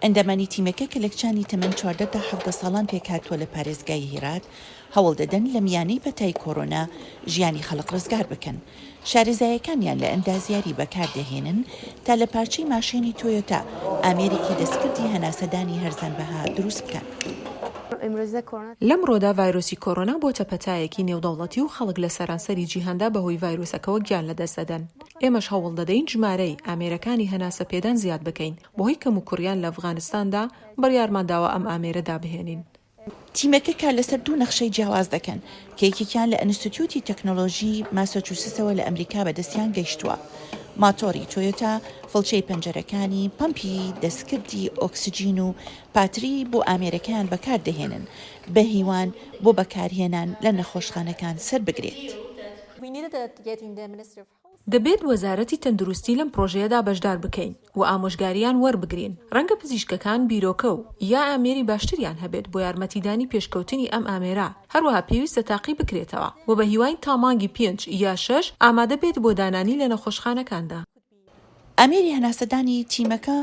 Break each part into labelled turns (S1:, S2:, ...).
S1: ئەندامانی تیمەکە کە لە کچانی تەمەن 14 تا 17 ساڵان پێکهاتووە لە پارێزگای هیرات، هەوڵدەدەن لە میانەی پەتای کۆرۆنا ژیانی خەڵک ڕزگار بکەن. شارەزایەکانیان لە ئەندازیاری بەکاردەهێنن تا لە پارچەی ماشێنی تۆیۆتا ئامێرێکی دەستکردی هەناسەدانی هەرزانبەها دروست بکەن.
S2: لەمڕۆدا ڤایرۆسی کۆرۆنا بۆتە پەتایەکی نێودەوڵەتی و خەڵک لە سەرانسەری جیهاندا بەهۆی ڤایرۆسەکەوە گیان لەدەست دەدەن. ئێمەش هەوڵدەدەین ژمارەی ئامێرەکانی هەناسەپێدان زیاد بکەین. بەهۆی کەموکوڕیان لە ئەفغانستاندا بڕیارمانداوە ئەم ئامێرە دابهێنین.
S1: تیمەکە کار لەسەر دوو نەخشەی جیاواز دەکەن، کە یەکێکیان لە ئەنستیتیوتی تەکنۆلۆژیی ماساچوستسەوە لە ئەمریکا بەدەستیان گەیشتووە. ماتۆڕی تۆیۆتا، فڵچەی پەنجەرەکانی، پەمپی دەستکردی ئۆکسجین و پاتری بۆ ئامێرەکەیان بەکاردەهێنن، بەهیوان بۆ بەکارهێنان لە نەخۆشخانەکان سەربگرێت.
S2: دەبێت وەزارەتی تەندروستی لەم پڕۆژەیەدا بەشدار بکەین و ئامۆژگارییان وەربگرین، ڕەنگە پزیشکەکان بیرۆکە و یا ئامێری باشتریان هەبێت بۆ یارمەتیدانی پێشکەوتنی ئەم ئامێرە، هەروەها پێویستە تاقی بکرێتەوە و بە هیواین تا مانگی پێنج یا شەش ئامادە بێت بۆ دانانی لە نەخۆشخانەکاندا.
S1: ئامێری هەناسەدانی تیمەکە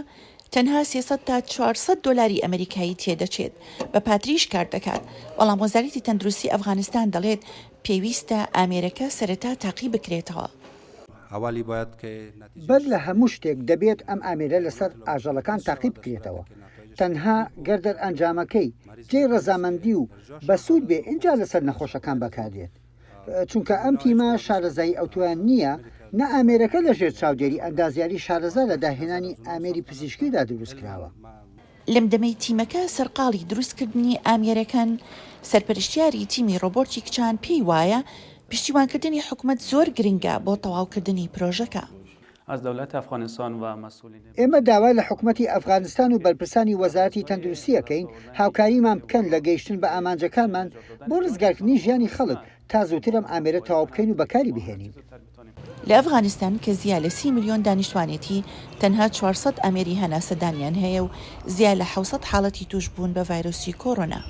S1: تەنها 300 تا 400 دۆلاری ئەمریکایی تێدەچێت، بە پاتریش کار دەکات، بەڵام وەزارەتی تەندروستی ئەفغانستان دەڵێت، پێویستە ئامێرەکە سەرەتا تاقی بکرێتەوە.
S3: بەر لە هەموو شتێک دەبێت ئەم ئامێرە لەسەر ئاژەڵەکان تاقی بکرێتەوە، تەنها گەر دەرئەنجامەکەی جێی ڕەزامەندی و بەسوود بێ ئینجا لەسەر نەخۆشەکان بەکاردێت. چونکە ئەم تیمە شارەزایی ئەوتۆیان نییە، نە ئامێرەکە لە ژێر چاودێری ئەندازیاری شارەزا لە داهێنانی ئامێری پزیشکیدا دروستکراوە.
S1: لەم دەمەی تیمەکە سەرقاڵی دروستکردنی ئامێرەکەن، سەرپەرشتیاری تیمی ڕۆبۆتی کچان پێی وایە پشتیوانکردنی حکومەت زۆر گرنگە بۆ تەواوکردنی پرۆژەکە.
S3: ئێمە داوا لە حکومەتی ئەفغانستان و بەرپرسانی وەزارەتی تەندروستی ئەکەین هاوکاریمان بکەن لە گەیشتن بە ئامانجەکانمان بۆ ڕزگارکردنی ژیانی خەڵک تا زووتر ئەم ئامێرە تەواو بکەین و بەکاری بهێنین.
S1: لە ئەفغانستان کە زیا لە 30 ملیۆن دانیشتوانێتی، تەنها 400 ئامێری هەناسەدانیان هەیە و زیا لە 700 حاڵەتی تووشبوون بە ڤایرۆسی کۆرۆنا.